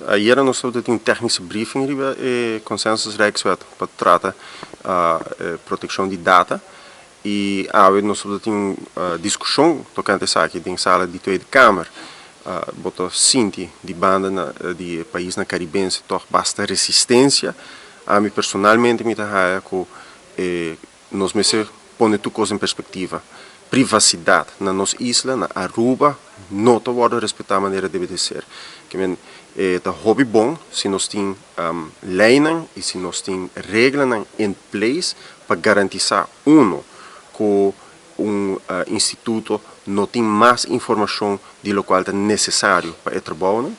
Ayera nos tabata tin un technische briefing riba e Consensus Rijkswet pa trata proteccion di data y awe nos tabata tin un discusion tocante esaki den sala di Tweede Kamer. Bo ta sinti di banda di e paisnan Caribense toch basta resistencia. Ami personalmente mi ta haya cu e Nos mester pone tur kos den perspektiva. Privasidat na nos isla, na Aruba, no ta wòrdu respetá manera debe de ser. Ke men, e ta hopi bon si nos tin leinan i si nos tin reglanan in place pa garantisá, uno, ku un instituto no tin mas informashon di lokual ta nesesario pa e trabounan.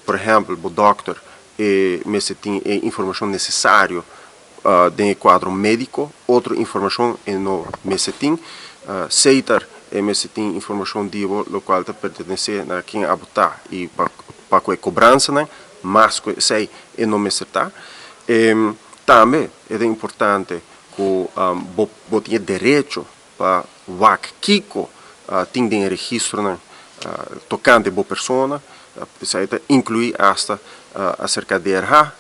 Por ehèmpel, bo dòkter e mester tin e informashon nesesario den e kuadro médiko, otro informashon e no mester tin. Seiter e mester tin informashon di bo lokual ta pertenesé na ken abo ta i pa ku e kobransanan, mas ku esei e no mester ta. Tambe e ta importante ku bo bo tin e derecho pa wak kiko tin den e registronan tokante bo persona. Esei ta inkluí asta aserka DRH,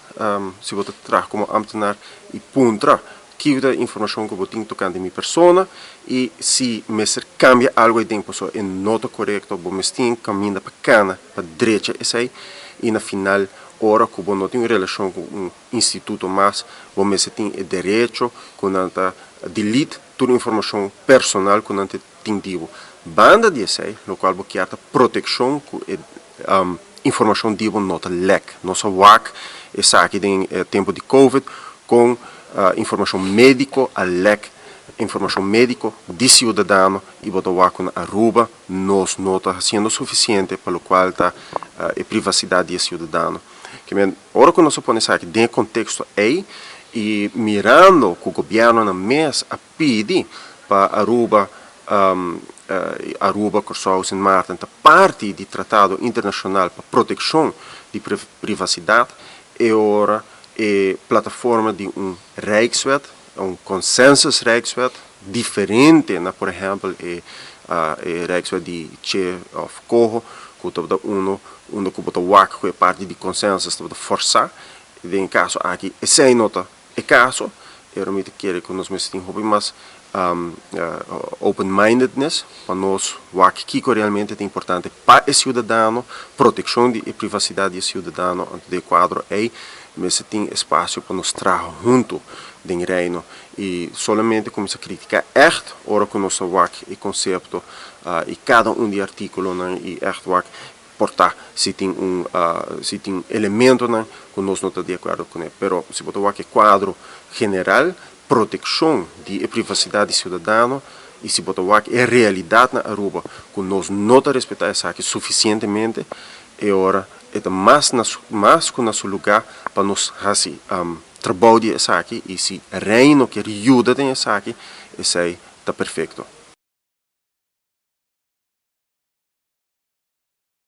si bo ta traha komo ámtenar, i puntra kiko ta e informashon ku bo tin tokante mi persona i si mester kambia algu aden pasobra e no ta korekto, bo mes tin kaminda pa kana pa drecha esei i na final ora ku bo no tin un relashon ku un instituto mas bo mester tin e derecho ku nan ta delete tur informashon personal ku nan ta tin di bo. Banda di esei, lokual bo kier ta protekshon ku e informashon di bo no ta lèk. Nos a wak esaki den e tempu di covid kon informashon médiko a lèk, informashon médiko di siudadano i bo ta wak ku na Aruba nos no ta hasiendo sufisiente pa lokual ta e privasidat di e siudadano. Kimen, ora ku nos a pone esaki den e konteksto ei i mirando ku gobièrnunan mes a pidi pa Aruba, Aruba, Kòrsou, Sint Maarten ta parti di tratado internashonal pa protekshon di privasidat, e ora e plataforma di un Rijkswet, un consensus Rijkswet, diferente na por ehèmpel e Rijkswet di Che òf Coho ku tabata uno unda ku bo ta wak ku e parti di consensus tabata fòrsá, den e kaso aki esei no ta e kaso, pero mi ta kere ku nos mester tin hopi mas open mindedness pa nos wak kiko realmente ta importante pa e siudadano, protekshon di e privasidat di e siudadano, anto den e kuadro ei mester tin espasio pa nos traha huntu den Reino i solamente kuminsá kritiká ègt ora ku nos a wak e konsepto i kada un di e artíkulonan i ègt wak Por ta si tin un si tin elementonan ku nos no ta di akuerdo kuné, pero si bo ta wak e kuadro general, protekshon di e privasidat di siudadano i si bo ta wak e realidat na Aruba ku nos no ta respetá esaki sufisientemente, e ora e ta mas na su mas ku na su lugá pa nos hasi trabou di esaki i si Reino kier yuda den esaki, esei ta perfekto.